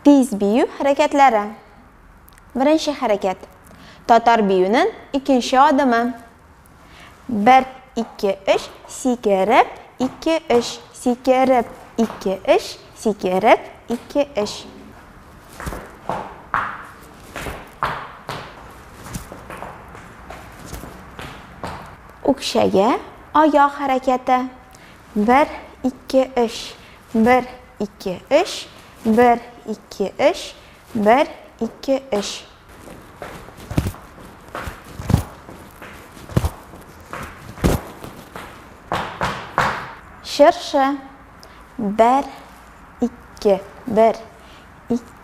Тиз бию хәрәкәтләре. Беренче хәрәкәт. Татар биюнең икенче адымы. 1, 2, 3, сикереп, 2, 3, сикереп, 2, 3, сикереп, 2, 3. Үкчәгә аяк хәрәкәте. 1, 2, 3, 1, 2, 3, 1, 2, 3, 1, 2, 3. Чыршы. 1, 2, 1,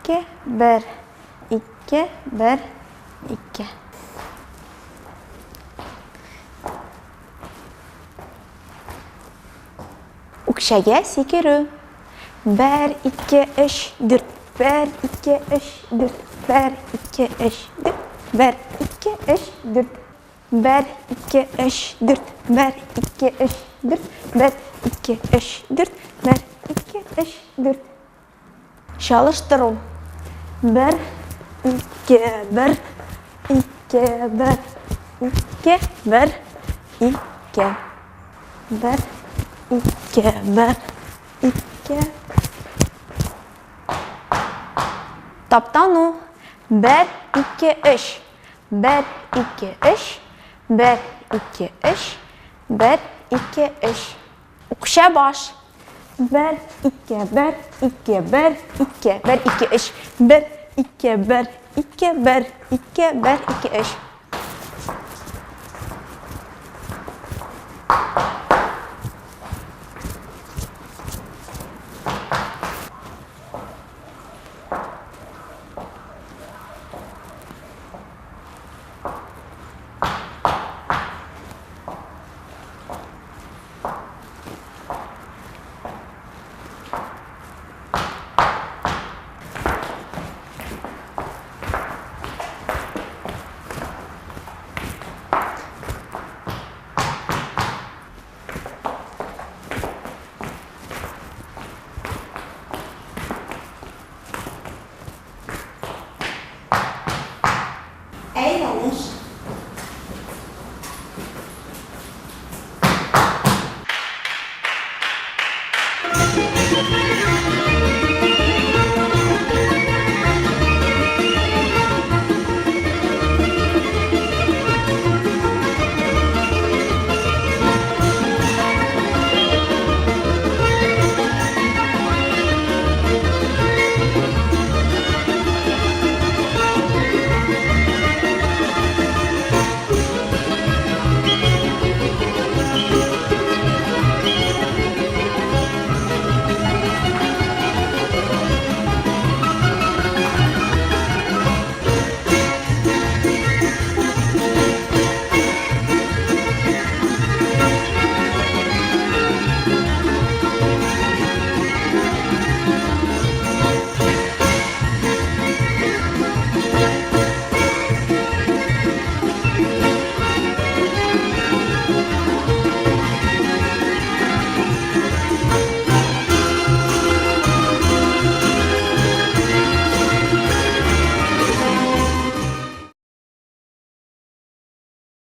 2, 1, 2, 1, 2. Үкчәгә сикерү. 1, 2, 3, 4. 1, 2, 3, 4. 1, 2, 3, 4. 1, 2, 3, 4. 1, 2, 3, 4. 1, 2, 3, 4. 1, 2, 3, 4. 1, 2, 3, 4. Чалыштыру. 1, 2, 1, 2, 1, 2, 1, 2. 1, 2, 1, 2. Таптану. 1, 2, 3. 1, 2, 3. 1, 2, 3. 1, 2, 3. Укча баш. 1, 2, 1, 2, 1, 2, 1, 2, 3. 1, 2, 1, 2, 1, 2, 1, 2, 3. Әйләнеш.